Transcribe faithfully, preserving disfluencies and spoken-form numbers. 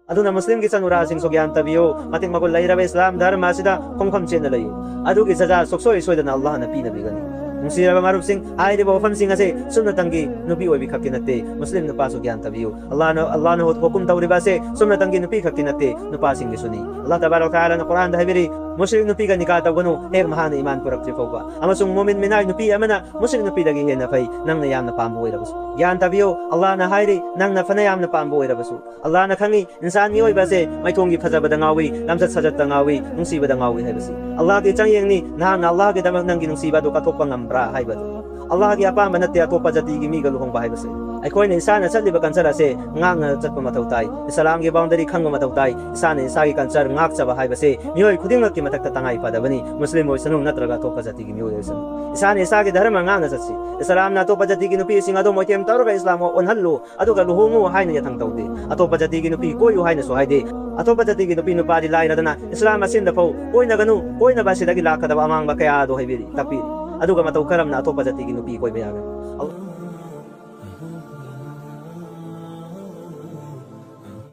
ꯑꯗꯨꯅ ꯃꯨꯁꯂꯤꯝꯒꯤ ꯆꯅꯨꯔꯥꯁꯤꯡꯁꯨ ꯒ꯭ꯌꯥꯟ ꯇꯥꯕꯤꯌꯨ, ꯃꯇꯤꯛ ꯃꯒꯨꯟ ꯂꯩꯔꯕ ꯏꯁꯂꯥꯝ ꯙꯔꯃ ꯑꯁꯤꯗ ꯈꯣꯡꯐꯝ ꯆꯦꯠꯅ ꯂꯩꯌꯨ꯫ ꯑꯗꯨꯒꯤ ꯖꯖꯥ ꯁꯨꯛꯁꯣꯏ ꯁꯣꯏꯗꯅ ꯑꯜꯂꯥꯍꯅ ꯄꯤꯅꯕꯤꯒꯅꯤ꯫ ꯅꯨꯡꯁꯤꯔꯕ ꯃꯔꯨꯞꯁꯤꯡ, ꯍꯥꯏꯔꯤꯕ ꯋꯥꯐꯝꯁꯤꯡ ꯑꯁꯤ ꯁꯨꯞꯅꯇꯪꯒꯤ ꯅꯨꯄꯤ ꯑꯣꯏꯕꯤ ꯈꯛꯀꯤ ꯅꯠꯇꯦ, ꯃꯨꯁꯂꯤꯝ ꯅꯨꯄꯥꯁꯨ ꯒ꯭ꯌꯥꯟ ꯇꯥꯕꯤꯌꯨ꯫ ꯑꯜꯂꯥꯍꯅ, ꯑꯜꯂꯥꯍꯅ ꯍꯨ-, ꯍꯨꯀꯨꯝ ꯇꯧꯔꯤꯕ ꯑꯁꯦ ꯁꯨꯞꯅꯇꯪꯒꯤ ꯅꯨꯄꯤ ꯈꯛꯀꯤ ꯅꯠꯇꯦ, ꯅꯨꯄꯥꯁꯤꯡꯒꯤꯁꯨꯅꯤ꯫ ꯑꯜꯂꯥꯍ ꯇꯕꯥꯔꯛ ꯇꯥꯂꯥꯅ ꯀꯨꯔꯥꯟꯗ ꯍꯥꯏꯕꯤꯔꯤ, "ꯃꯨꯁ꯭ꯔꯤꯛ ꯅꯨꯄꯤꯒ ꯅꯤꯀꯥ ꯇꯧꯒꯅꯨ, ꯍꯦꯛ ꯃꯍꯥꯛꯅ ꯏꯃꯥꯟ ꯄꯨꯔꯛꯇ꯭ꯔꯤ ꯐꯥꯎꯕ꯫ ꯑꯃꯁꯨꯡ ꯃꯨꯃꯤꯟ ꯃꯤꯅꯥꯏ ꯅꯨꯄꯤ ꯑꯃꯅ ꯃꯨꯁ꯭ꯔꯤꯛ ꯅꯨꯄꯤꯗꯒꯤ ꯍꯦꯟꯅ ꯐꯩ, ꯅꯪꯅ ꯌꯥꯝꯅ ꯄꯥꯝꯕ ꯑꯣꯏꯔꯕꯁꯨ꯫" ꯒ꯭ꯌꯥꯟ ꯇꯥꯕꯤꯌꯨ, ꯑꯜꯂꯥꯍꯅ ꯍꯥꯏꯔꯤ, ꯅꯪꯅ ꯐꯅ ꯌꯥꯝꯅ ꯄꯥꯝꯕ ꯑꯣꯏꯔꯕꯁꯨ꯫ ꯑꯜꯂꯥꯍꯅ ꯈꯪꯏ, ꯏꯟꯁꯥꯟ ꯃꯤꯑꯣꯏꯕ ꯑꯁꯦ ꯃꯥꯏꯊꯣꯡꯒꯤ ꯐꯖꯕꯗ ꯉꯥꯎꯏ, ꯂꯝꯆꯠ ꯁꯥꯖꯠꯇ ꯉꯥꯎꯏ, ꯅꯨꯡꯁꯤꯕꯗ ꯉꯥꯎꯏ ꯍꯥꯏꯕꯁꯤ꯫ ꯑꯜꯂꯥꯍꯒꯤ ꯆꯥꯡꯌꯦꯡꯅꯤ, ꯅꯍꯥꯛꯅ ꯑꯜꯂꯥꯍꯒꯤꯗꯃꯛ ꯅꯪꯒꯤ ꯅꯨꯡꯁꯤꯕ ꯑꯗꯨ ꯀꯠꯊꯣꯛꯄ ꯉꯝꯕ꯭ꯔꯥ ꯍꯥꯏꯕꯗꯨ꯫ ꯑꯜꯂꯥꯍꯒꯤ ꯑꯄꯥꯝꯕ ꯅꯠꯇꯦ ꯑꯇꯣꯞꯄ ꯖꯥꯇꯤꯒꯤ ꯃꯤꯒ ꯂꯨꯍꯣꯡꯕ ꯍꯥꯏꯕꯁꯤ꯫ ꯑꯩꯈꯣꯏꯅ ꯏꯁꯥꯅ ꯆꯠꯂꯤꯕ culture ꯑꯁꯦ ꯉꯥꯛꯅ ꯆꯠꯄ ꯃꯊꯧ ꯇꯥꯏ꯫ ꯏꯁꯂꯥꯝꯒꯤ boundary ꯈꯪꯕ ꯃꯊꯧ ꯇꯥꯏ꯫ ꯏꯁꯥꯅ ꯏꯁꯥꯒꯤ culture ꯉꯥꯛꯆꯕ ꯍꯥꯏꯕꯁꯦ ꯃꯤꯑꯣꯏ ꯈꯨꯗꯤꯡꯃꯛꯀꯤ ꯃꯊꯛꯇ ꯇꯉꯥꯏ ꯐꯗꯕꯅꯤ, ꯃꯨꯁꯂꯤꯝ ꯑꯣꯏꯁꯅꯨ ꯅꯠꯇ꯭ꯔꯒ ꯑꯇꯣꯞꯄ ꯖꯥꯇꯤꯒꯤ ꯃꯤꯑꯣꯏ ꯑꯣꯏꯁꯅꯨ꯫ ꯏꯁꯥꯅ ꯏꯁꯥꯒꯤ ꯙꯔꯃ ꯉꯥꯛꯅ ꯆꯠꯁꯤ꯫ ꯏꯁꯂꯥꯝꯅ ꯑꯇꯣꯞꯄ ꯖꯥꯇꯤꯒꯤ ꯅꯨꯄꯤꯁꯤꯡ ꯑꯗꯨ ꯃꯣꯏꯊꯦꯝ ꯇꯧꯔꯒ ꯏꯁꯂꯥꯝ ꯑꯣꯟꯍꯜꯂꯨ, ꯑꯗꯨꯒ ꯂꯨꯍꯣꯡꯉꯨ ꯍꯥꯏꯅ ꯌꯥꯊꯪ ꯇꯧꯗꯦ꯫ ꯑꯇꯣꯞꯄ ꯖꯥꯇꯤꯒꯤ ꯅꯨꯄꯤ ꯀꯣꯏꯌꯨ ꯍꯥꯏꯅꯁꯨ ꯍꯥꯏꯗꯦ꯫ ꯑꯇꯣꯞꯄ ꯖꯥꯇꯤꯒꯤ ꯅꯨꯄꯤ ꯅꯨꯄꯥꯗꯤ ꯂꯥꯏꯔꯗꯅ ꯏꯁꯂꯥꯝ ꯃꯁꯦꯟꯗ ꯐꯥꯎ ꯀꯣꯏꯅꯒꯅꯨ, ꯀꯣꯏꯅꯕ ꯑꯁꯤꯗꯒꯤ ꯂꯥꯛꯀꯗꯕ ꯑꯃꯥꯡꯕ ꯀꯌꯥ ꯑꯗꯨ ꯍꯥꯏꯕꯤꯔꯤ, ꯇꯥꯛꯄꯤꯔꯤ꯫ ꯑꯗꯨꯒ ꯃꯇꯧ ꯀꯔꯝꯅ ꯑꯇꯣꯞꯄ ꯖꯥꯇꯤꯒꯤ ꯅꯨꯄꯤ ꯀꯣꯏꯕ ꯌꯥꯒꯅꯤ?